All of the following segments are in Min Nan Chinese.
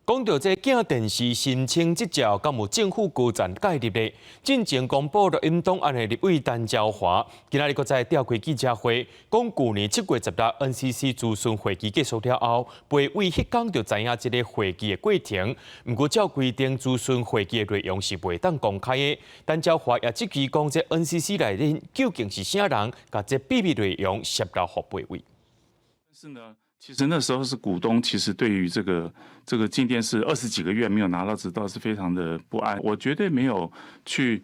講到這鏡電視申請執照，敢有政府高層介入咧？進前公布錄音檔案的立委陳昭華，今仔日閣再召開記者會，講舊年7月16 NCC 諮詢會議結束了後，裴偉彼工就知影這个會議的過程。毋過照規定，諮詢會議的內容是袂當公開的。陳昭華也質疑講，這 NCC 內面究竟是啥人，共這秘密內容洩露予裴偉？是呢。其實那時候是股東，其實對於這個鏡電視20幾個月沒有拿到執照，是非常的不安。我絕對沒有去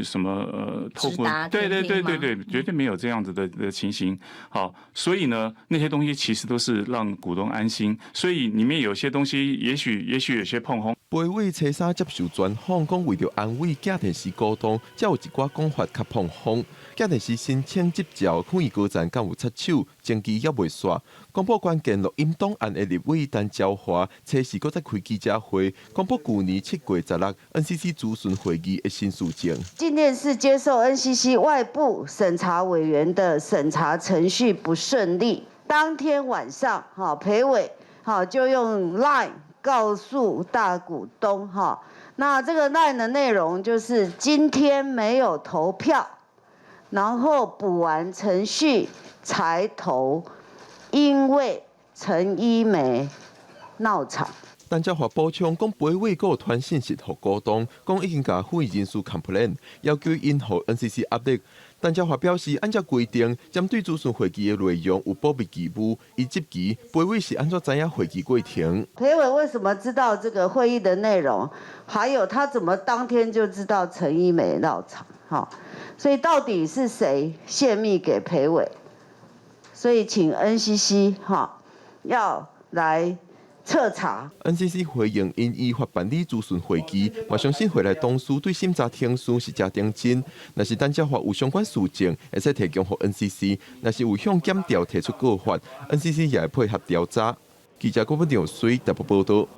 什麼透過，對對對對對，絕對沒有這樣子的情形。好，所以呢，那些東西其實都是讓股東安心。所以裡面有些東西，也許有些膨風。裴偉初三接受專訪，講為著安慰鏡電視股東，才有一寡講法較膨風。鏡電視申請執照，可以高層敢有插手，前期猶未煞。公布關鍵錄音檔案的立委陳昭華，初四閣再開記者會，公布舊年7月16 NCC 諮詢會議的新事證。鏡電視接受 NCC 外部審查委員的審查程序不順利，當天晚上，哈裴偉，哈就用 Line 告訴大股東，哈，那這個 Line 的內容就是今天沒有投票，然後補完程序才投，因為陳依梅鬧場。陳昭華補充講，裴偉閣有傳訊息予股東，講已經共會議人士 complain，要求𪜶予 NCC update。陳昭華表示，按照規定，針對諮詢會議的內容有保密義務，伊質疑裴偉是按怎知影會議過程。裴偉為什麼知道這個會議的內容？還有他怎麼當天就知道陳依梅鬧場？哈，所以到底是誰洩密給裴偉？所以請 NCC 哈要來徹查。 NCC 回應，𪜶依法辦理諮詢會議，嘛相信會內董事對審查程序是誠認真。若是陳昭華有相關事證，會使提供予 NCC；若是有向檢調提出告發，NCC 也會配合調查。記者郭文耀水特報報道。